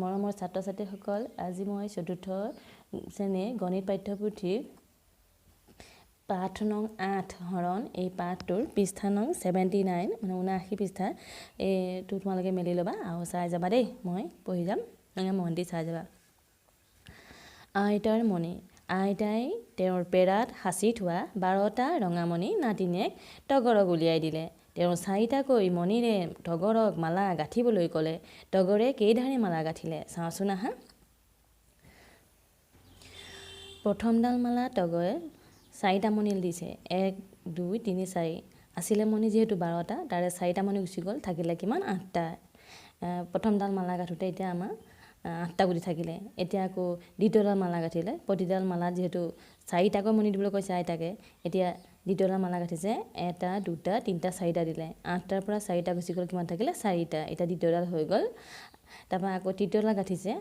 মৰমৰ ছাত্ৰ ছাত্ৰীসকল, আজি মই চতুৰ্থ শ্ৰেণীৰ গণিত পাঠ্যপুথিৰ পাঠ নং 8 হৰণ এই পাঠটোৰ পৃষ্ঠা নং 79 মানে 79 পৃষ্ঠা এইটো তোমালোকে মেলি ল'বা আৰু চাই যাবা দেই। মই পঢ়ি যাম, মন দি চাই যাবা। আইতাৰ মণি। আইতাই তেওঁৰ পেৰাত সাঁচি থোৱা 12টা ৰঙামণি নাতিনীয়েক তগৰক উলিয়াই দিলে। তেওঁ চাৰিটাকৈ মণিৰে তগৰক মালা গাঁঠিবলৈ ক'লে। তগৰে কেইধাৰি মালা গাঁঠিলে চাওঁচোন আহা। প্ৰথমডাল মালা তগৰে চাৰিটা মণি দিছে, 1 2 3 4। আছিলে মণি যিহেতু 12টা, তাৰে চাৰিটা মণি গুচি গ'ল, থাকিলে কিমান 8টা। প্ৰথমডাল মালা গাঁঠোতে এতিয়া আমাৰ 8টা গুটি থাকিলে। এতিয়া আকৌ দ্বিতীয়ডাল মালা গাঁঠিলে, প্ৰতিডাল মালাত যিহেতু চাৰিটাকৈ মণি দিবলৈ কৈছে আইতাকে, এতিয়া দ্বিতীয়ডাল মালা গাঁঠিছে 1 2 3 4টা দিলে। 8টাৰ পৰা 4টা গুচি গ'ল, কিমান থাকিলে 4টা। এতিয়া দ্বিতীয়ডাল হৈ গ'ল। তাৰপৰা আকৌ তৃতীয়ডাল গাঁঠিছে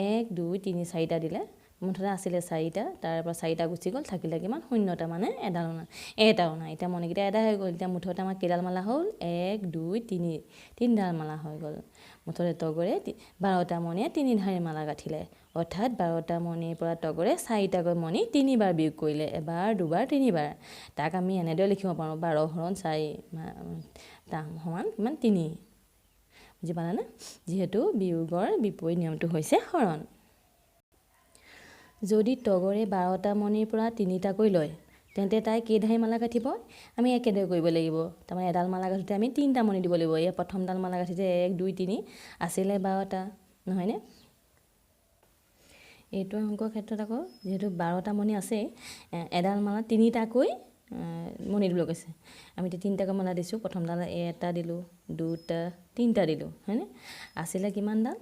1 2 3 4টা দিলে, মুঠতে আছিলে 4টা, তাৰ পৰা 4টা গুচি গ'ল, থাকিলে কিমান 0টা, মানে এডালো নাই, এটাও নাই। এতিয়া মণিকেইটা এদাই হৈ গ'ল। এতিয়া মুঠতে আমাৰ কেইডাল মালা হ'ল, 1 2 3, তিনিডাল মালা হৈ গ'ল। মুঠতে তগৰে 12টা মণিয়ে 3 ধাৰি মালা গাঁঠিলে, অৰ্থাৎ 12টা মণিৰ পৰা তগৰে 4টাকৈ মণি তিনিবাৰ বিয়োগ কৰিলে, এবাৰ দুবাৰ তিনিবাৰ। তাক আমি এনেদৰে লিখিব পাৰোঁ, 12 হৰণ 4 সমান কিমান 3। বুজি পালানে? যিহেতু বিয়োগৰ বিপৰীত নিয়মটো হৈছে হৰণ। যদি তগৰে 12টা মণিৰ পৰা 3টাকৈ লয়, তেন্তে তাই কেইধাৰি মালা গাঁঠিব? আমি একেদৰে কৰিব লাগিব। তাৰমানে এডাল মালা গাঁঠোতে আমি 3টা মণি দিব লাগিব। এই প্ৰথমডাল মালা গাঁঠিতে 1 2 3, আছিলে 12টা, নহয়নে? এইটো অংকৰ ক্ষেত্ৰত আকৌ যিহেতু 12টা মণি আছেই, এডাল মালা 3টাকৈ মণি দিবলৈ কৈছে। আমি এতিয়া 3টাকৈ মালা দিছোঁ। প্ৰথমডাল এটা দিলোঁ, 2টা, 3টা দিলোঁ, হয়নে? আছিলে কিমানডাল?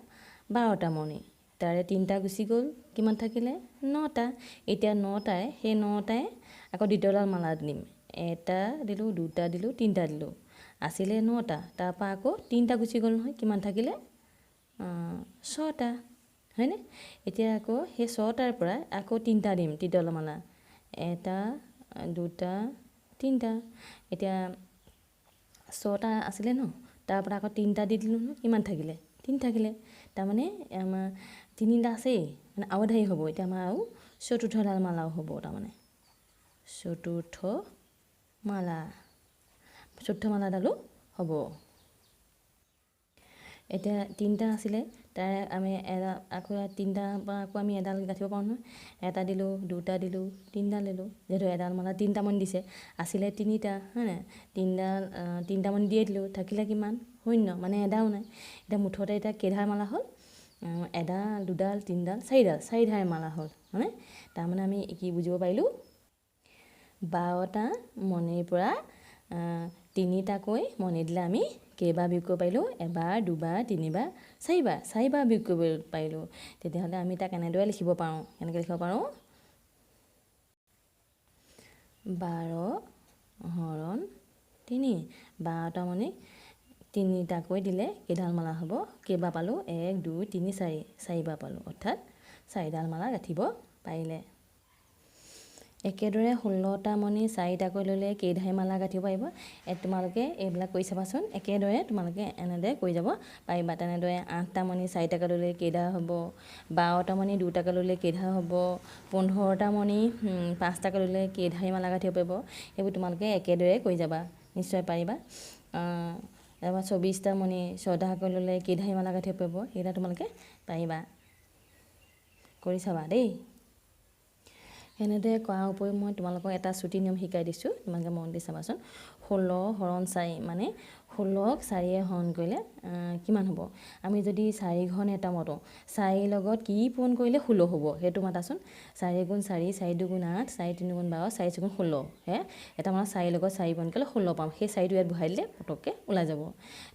12টা মণি, তাৰে 3টা গুচি গ'ল, কিমান থাকিলে 9টা। এতিয়া 9টাই, সেই 9টাই আকৌ দ্বিতীয়ডাল মালা দিম। 1টা দিলোঁ, 2টা দিলোঁ, 3টা দিলোঁ, আছিলে 9টা, তাৰপৰা আকৌ 3টা গুচি গ'ল নহয়, কিমান থাকিলে 6টা, হয়নে? এতিয়া আকৌ সেই 6টাৰ পৰা আকৌ 3টা দিম তৃতীয়ডাল মালা, 1টা 2টা 3টা। এতিয়া 6টা আছিলে ন, তাৰ পৰা আকৌ 3টা দি দিলোঁ নহয়, কিমান থাকিলে 3 থাকিলে। তাৰমানে আমাৰ 3টা আছেই, মানে আৰু এধাৰি হ'ব। এতিয়া আমাৰ আৰু চতুৰ্থডাল মালাও হ'ব, তাৰমানে চতুৰ্থ মালা, চতুৰ্থ মালাডালো হ'ব। এতিয়া 3টা আছিলে, তাৰে আমি এডাল আকৌ 3টাৰ পৰা আকৌ আমি এডাল গাঁঠিব পাৰোঁ নহয়, 1টা দিলোঁ, 2টা দিলোঁ, 3টা দিলোঁ। যিহেতু এডাল মালা 3টা মণি দিছে, আছিলে 3টা, হয় নাই? তিনিডাল 3টা মণি দিয়ে দিলোঁ, থাকিলে কিমান 0, মানে এডালো নাই। এতিয়া মুঠতে এতিয়া কেইধাৰ মালা হ'ল? এডাল, দুডাল, তিনিডাল, চাৰিডাল, চাৰিধাৰ মালা হ'ল, হয়নে? তাৰমানে আমি কি বুজিব পাৰিলোঁ, 12টা মণিৰ পৰা 3টাকৈ মণি দিলে আমি কেইবাৰ বিয়োগ কৰিব পাৰিলোঁ? এবাৰ, দুবাৰ, তিনিবাৰ, চাৰিবাৰ, চাৰিবাৰ বিয়োগ কৰিব পাৰিলোঁ। তেতিয়াহ'লে আমি তাক এনেদৰে লিখিব পাৰোঁ। কেনেকৈ লিখিব পাৰোঁ? 12 হৰণ 3। 12টা মণি 3টাকৈ দিলে কেইডাল মালা হ'ব? কেইবাৰ পালোঁ? 1 2 3 4, চাৰিবাৰ পালোঁ, অৰ্থাৎ চাৰিডাল মালা গাঁঠিব পাৰিলে। একেদৰে 16টা মণি 4টাকৈ ল'লে কেইধাৰি মালা গাঁঠিব পাৰিব? তোমালোকে এইবিলাক কৰি চাবাচোন। একেদৰে তোমালোকে এনেদৰে কৰি যাব পাৰিবা। তেনেদৰে 8টা মণি 4টাকৈ ল'লে কেইধা হ'ব? 12টা মণি 2টাকৈ ল'লে কেইধা হ'ব? 15টা মণি 5টাকৈ ল'লে কেইধাৰি মালা গাঁঠিব পাৰিব? সেইবোৰ তোমালোকে একেদৰে কৰি যাবা, নিশ্চয় পাৰিবা। তাৰপৰা 24টা মণি 6টাকৈ ল'লে কেইধাৰি মালা গাঁঠিব পাৰিব? সেইকেইটা তোমালোকে পাৰিবা, কৰি চাবা দেই। এনেদৰে কৰাৰ উপৰিও মই তোমালোকক এটা চুটি নিয়ম শিকাই দিছোঁ, তোমালোকে মন দি চাবাচোন। 16 হৰণ 4, মানে 16ক 4য়ে হৰণ কৰিলে কিমান হ'ব? আমি যদি 4 ঘন এটা মাতোঁ, 4ৰ লগত কি পূৰণ কৰিলে 16 হ'ব সেইটো মাতাচোন। 4 গুণ 4, 4 2 গুণ 8, 4 3 গুণ 12, 4 4 গুণ 16। হে এটা মানে 4ৰ লগত 4 পূৰণ কৰিলে 16 পাম, সেই 4টো ইয়াত বহাই দিলে পটককৈ ওলাই যাব।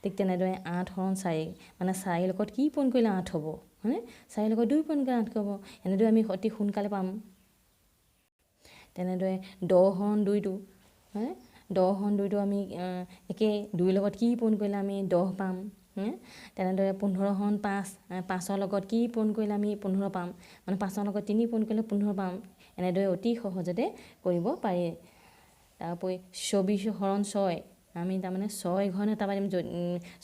ঠিক তেনেদৰে 8 হৰণ 4, মানে 4ৰ লগত কি পূৰণ কৰিলে 8 হ'ব, হয়নে? 4ৰ লগত 2 পূৰণ কৰিলে 8 হ'ব। এনেদৰে আমি অতি সোনকালে পাম। তেনেদৰে 10 হৰণ 2টো, হয়নে? 10 হৰণ 2টো আমি একেই, 2ৰ লগত কি পূৰণ কৰিলে আমি 10 পাম। তেনেদৰে 15 হৰণ 5, 5ৰ লগত কি পূৰণ কৰিলে আমি 15 পাম, মানে 5ৰ লগত 3 পূৰণ কৰিলে 15 পাম। এনেদৰে অতি সহজতে কৰিব পাৰি। তাৰোপৰি 24 হৰণ 6, আমি তাৰমানে 6 ঘৰ নেওতা পাতিম,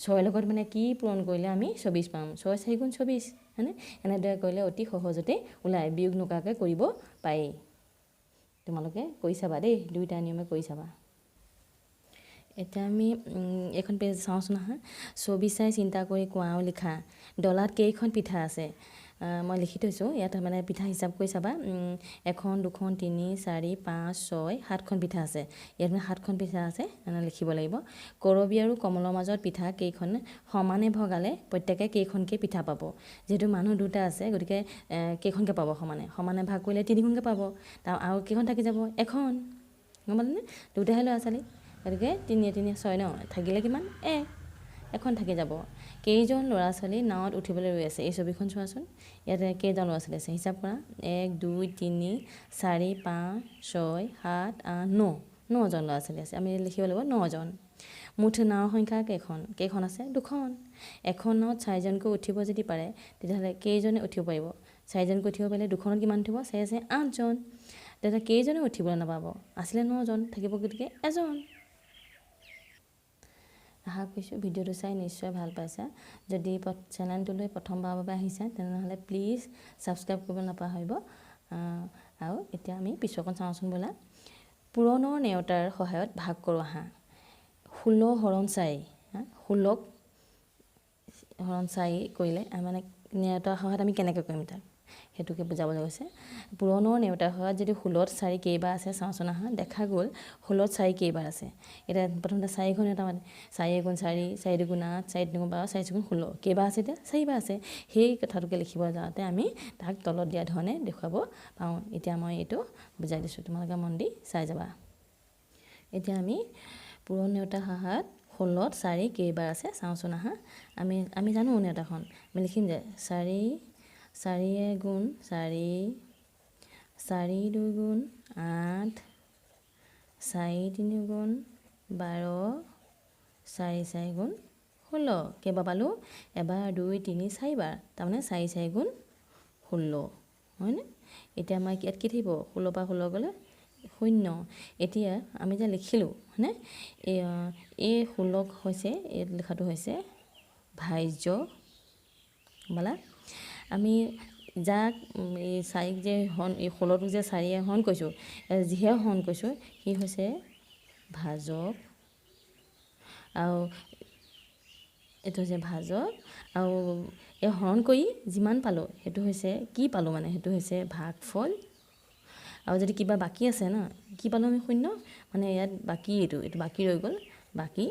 6 লগত মানে কি পূৰণ কৰিলে আমি 24 পাম, 6 4 গুণ 24, হয়নে? এনেদৰে কৰিলে অতি সহজতে ওলায়, বিয়োগ নকৰাকৈ কৰিব পাৰি। তোমালোকে কৰি চাবা দেই, দুইটা নিয়মে কৰি চাবা। এতিয়া আমি এইখন পেজ চাওঁচোন আহা। ছবি চাই চিন্তা কৰি কোৱা আৰু লিখা, ডলাত কেইখন পিঠা আছে? মই লিখি থৈছোঁ ইয়াত, মানে পিঠা হিচাপ কৰি চাবা। 1, 2, 3, 4, 5, 6, 7খন পিঠা আছে ইয়াত, মানে 7খন পিঠা আছে মানে লিখিব লাগিব। কৰবী আৰু কমলৰ মাজত পিঠা কেইখন সমানে ভগালে প্ৰত্যেকে কেইখনকৈ পিঠা পাব? যিহেতু মানুহ দুটা আছে, গতিকে কেইখনকৈ পাব? সমানে সমানে ভাগ কৰিলে 3খনকৈ পাব, তাৰ আৰু কেইখন থাকি যাব? এখন, গম পালেনে? দুটাহে ল'ৰা ছোৱালী, গতিকে 3 3 6 ন, থাকিলে কিমান? 1, এখন থাকি যাব। কেইজন ল'ৰা ছোৱালী নাৱত উঠিবলৈ ৰৈ আছে? এই ছবিখন চোৱাচোন, ইয়াতে কেইজন ল'ৰা ছোৱালী আছে হিচাপ কৰা। 1 2 3 4 5 6 7 8 9, 9জন ল'ৰা ছোৱালী আছে। আমি লিখিব লাগিব 9জন। মুঠ নাৱৰ সংখ্যা কেইখন? কেইখন আছে? 2খন। এখন নাৱত 4জনকৈ উঠিব যদি পাৰে, তেতিয়াহ'লে কেইজনে উঠিব পাৰিব? 4জনকৈ উঠিব পাৰিলে 2খনত কিমান উঠিব? 4 4 8জন। তেতিয়া কেইজনে উঠিবলৈ নাপাব? আছিলে 9জন, থাকিব গতিকে 1জন। আশা কৰিছোঁ ভিডিঅ'টো চাই নিশ্চয় ভাল পাইছা। যদি চেনেলটোলৈ প্ৰথমবাৰৰ বাবে আহিছা, তেনেহ'লে প্লিজ ছাবস্ক্ৰাইব কৰিব নাপাহৰিব। আৰু এতিয়া আমি পিছৰখন চাওঁচোন বোলা। পূৰণৰ নেওতাৰ সহায়ত ভাগ কৰোঁ আহা। 16 হৰণ 4, 16ক হৰণ 4 কৰিলে মানে নেওতাৰ সহায়ত আমি কেনেকৈ কৰিম তাক সেইটোকে বুজাবলৈ গৈছে। পূৰণৰ নেওতাৰ সহায়ত যদি 16ত 4 কেইবাৰ আছে চাওঁচোন আহা। দেখা গ'ল 16ত 4 কেইবাৰ আছে। এতিয়া প্ৰথমতে 4খন নেওতা মানে 4 1 গুণ 4, 4 2 গুণ 8, 4 3 গুণ 12, 4 4 গুণ 16, কেইবাৰ আছে এতিয়া? 4বাৰ আছে। সেই কথাটোকে লিখিব যাওঁতে আমি তাক তলত দিয়া ধৰণে দেখুৱাব পাৰোঁ। এতিয়া মই এইটো বুজাই দিছোঁ, তোমালোকে মন দি চাই যাবা। এতিয়া আমি পূৰণ নেওতাৰ সহায়ত 16ত 4 কেইবাৰ আছে চাওঁচোন আহা। আমি জানো নেওতাখন, আমি লিখিম যে 4 4 1 গুণ 4, 4 2 গুণ 8, 4 3 গুণ 12, 4 4 গুণ 16। কেইবাৰ পালোঁ? এবাৰ, 2, 3, 4বাৰ, তাৰমানে 4 4 গুণ 16, হয়নে? এতিয়া আমাৰ ইয়াত কি থাকিব? 16 পৰা 16 গ'লে 0। এতিয়া আমি যে লিখিলোঁ, হয়নে? এই 16 হৈছে, এই লিখাটো হৈছে ভাজ্য। বোলা আমি যাক এই 4ক যে হৰণ, এই 16টোক যে 4য়ে হৰণ কৰিছোঁ, যিহে হৰণ কৰিছোঁ সি হৈছে ভাজক, আৰু এইটো হৈছে ভাজক। আৰু এই হৰণ কৰি যিমান পালোঁ সেইটো হৈছে কি পালোঁ, মানে সেইটো হৈছে ভাগফল। আৰু যদি কিবা বাকী আছে ন, কি পালোঁ আমি? 0, মানে ইয়াত বাকী, এইটো বাকী ৰৈ গ'ল, বাকী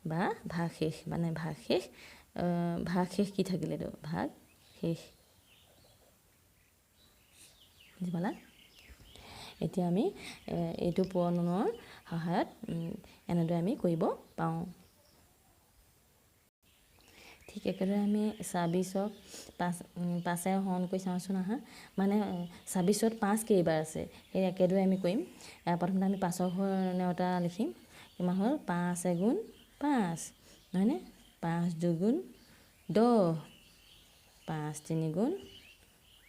বা ভাগশেষ, মানে ভাগশেষ, ভাগশেষ কি থাকিলে এইটো ভাগশেষ, বুজি পালা? এতিয়া আমি এইটো পূৰণৰ সহায়ত এনেদৰে আমি কৰিব পাৰোঁ। ঠিক একেদৰে আমি 26ক 5 হৰণ কৰি চাওঁচোন আহা। মানে 26ত 5 কেইবাৰ আছে সেই একেদৰে আমি কৰিম। প্ৰথমতে আমি 5ৰ ঘৰ নেওতা লিখিম। কিমান হ'ল? 5 1 গুণ 5, নহয়নে? 5 2 গুণ 10, 5 3 গুণ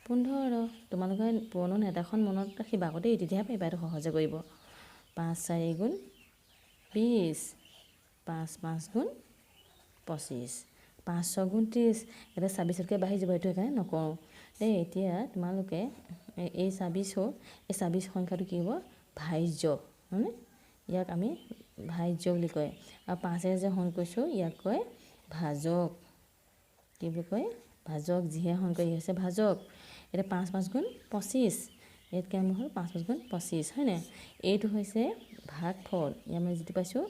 15। তোমালোকে পূৰণৰ নেওতাখন মনত ৰাখিবা আকৌ দেই, তেতিয়াহে পাৰিবা এইটো সহজে কৰিব। 5 4 গুণ 20, 5 5 গুণ 25, 5 6 গুণ 30। এতিয়া 26তকৈ বাঢ়ি যাব, এইটো সেইকাৰণে নকৰোঁ দেই। এতিয়া তোমালোকে এই 26, এই 26 সংখ্যাটো কি হ'ব? ভাজ্য, হয়নে? ইয়াক আমি ভাজ্য বুলি কয়। আৰু 5 যে হৰণ কৰিছোঁ ইয়াক কয় ভাজক। কি বুলি কয়? ভাজক। যিহে হৰণ কৰি হৈছে ভাজক। এতিয়া 5 5 গুণ 25, ইয়াত কিমান হ'ল? 5 5 গুণ 25, হয়নে? এইটো হৈছে ভাগফল। ইয়াত আমি যিটো পাইছোঁ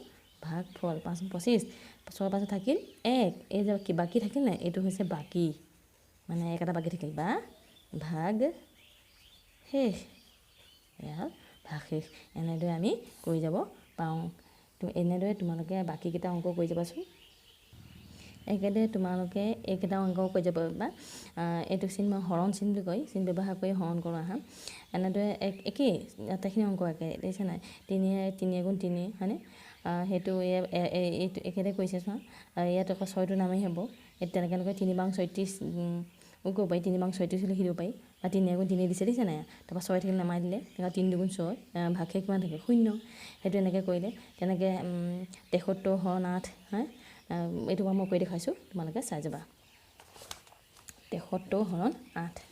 ভাগফল, 5 25, 6 5 থাকিল 1, এই যে বাকী থাকিল নাই, এইটো হৈছে বাকী, মানে এক এটা বাকী থাকিল বা ভাগ শেষ। এয়া হ'ল ভাগশেষ। এনেদৰে আমি কৰি যাব পাৰোঁ। এনেদৰে তোমালোকে বাকীকেইটা অংক কৰি যাবাচোন। একেদৰে তোমালোকে এইকেইটা অংক কৰি যাব পাৰিবা। এইটো চিন মই হৰণ চিন বুলি কয়, চিন ব্যৱহাৰ কৰি হৰণ কৰোঁ আহা। এনেদৰে একেই আটাইখিনি অংক একে, দেখিছা নাই? 3 3 গুণ 3, হয়নে? সেইটো এইটো একেদৰে কৰিছে চোৱা। ইয়াত আকৌ 6টো নামেই হ'ব। ইয়াত তেনেকৈ 3 বাং 36, কৰিব পাৰি, 3 বাং 6 লিখি দিব পাৰি, বা 3 এগুণ 3 দিছে, দিছে নাই, তাৰপৰা 6 থাকিলে নমাই দিলে, তেনেকুৱা 3 দুগুণ 6 ভাগশেষ কিমান থাকে 0। সেইটো এনেকৈ কৰিলে তেনেকৈ 73 হৰণ 8, হা এইটো মই কৰি দেখুৱাইছোঁ, তোমালোকে চাই যাবা। 73 হৰণ 8।